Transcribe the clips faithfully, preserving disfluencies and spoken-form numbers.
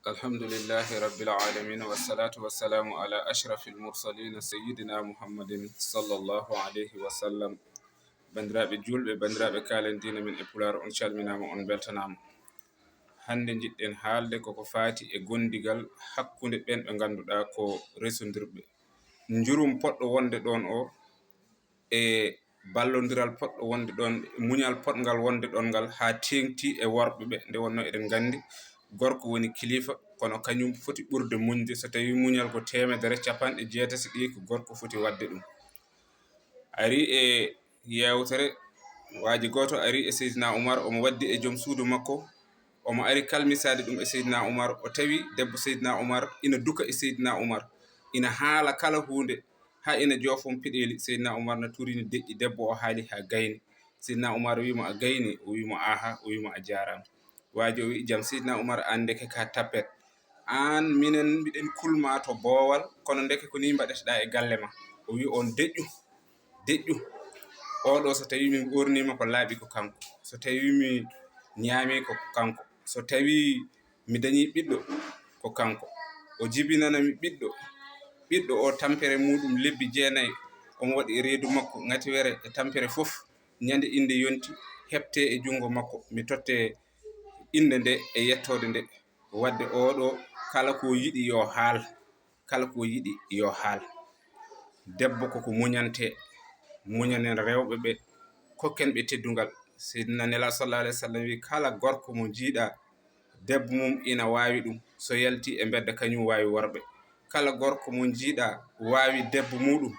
Alhamdulillahi rabbil alamin, wassalatu wassalamu ala ashrafil mursalin sayyidina Muhammadin sallallahu alayhi wa sallam. Bandiraɓe julɓe, bandiraɓe kaalen diina men e Pulaar, on calminama, on beltanama. Hande jiɗɗen haalde koko faati e gondigal hakkunde ɓen ɓe ganduɗa ko resondirɓe. Njurum poɗɗo wonde ɗon o e ballondiral poɗɗo wonde ɗon, muñal poɗngal wonde ɗon ngal, haa teeŋti e worɓe ɓe. Nde wonno eɗen nganndi, gorko woni kilifa, kono kañum foti ɓurde muñde. So tawi muñal ko teemedere, capanɗe jeetati ɗi ko gorko foti waɗde ɗum. Ari e yeewtere, waaji gooto ari e Seydina Umar, omo waddi e joom suudu makko, omo ari kalmisaade ɗum e Seydina Umar. O tawi debbo Seydina Umar ina duka e Seydina Umar, ina haala kala huunde, haa ina joofoo peɗeeli. Seydina Umar na turini deƴƴi debbo o, haali haa gayni. Seydina Umar wiimo, "A gayni?" O wiimo, "Aha." O wiimo, "A jaaraama." Waaji o wi, "Jam?" Seydina Umar, "Aan ndeke ka tappet. Aan, minen miɗen kulma to boowal, kono ndeke ko ni mbaɗeteɗaa e galle ma." O wi, "On deƴƴu, deƴƴu. Oɗo so tawi min ɓornima ko laaɓi ko kanko. So tawi mi ñaami ko kanko. So tawi mi dañi ɓiɗɗo ko kanko. O jibinana mi ɓiɗɗo. Ɓiɗɗo o tampere muɗum lebbi jeenayi. Omo waɗi e reedu makko, ngatiwere e tampere fof. Ñande inde yonti, heɓte e junngo makko. Mi totte inde nde e yettoode nde. Wadde oɗo kala ko yiɗi yo haal, kala ko yiɗi yo haal." Debbo koko muñante, muñanen rewɓe ɓe, kokken ɓe teddungal. Seydina Nela sallallahu alayhi wa sallam wi, "Kala gorko mo jiiɗa debbo mum ina waawi ɗum, so yalti e mbedda kañum waawi worɓe. Kala gorko mo jiiɗa waawi debbo muɗum,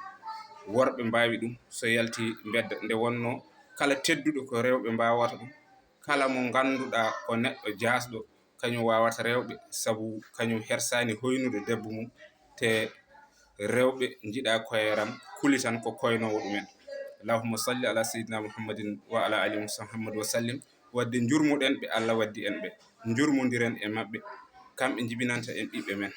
worɓe mbaawi ɗum so yalti mbedda." Nde wonno kala tedduɗo ko rewɓe mbaawata ɗum, kala mo ngannduɗaa ko neɗɗo jaasɗo, kañum waawata rewɓe, sabu kañum hersaani hoynude debbo mum, te rewɓe njiɗa koyeram, kuli tan ko koynoowo ɗumen. Allahumma salli ala sayyidina Muhammadin wa ala ali Muhammad wa sallim. Wadde njurmuɗen ɓe Allah waddi en ɓe, njurmondiren e maɓɓe, kamɓe njibinanta en ɓiɓɓe men.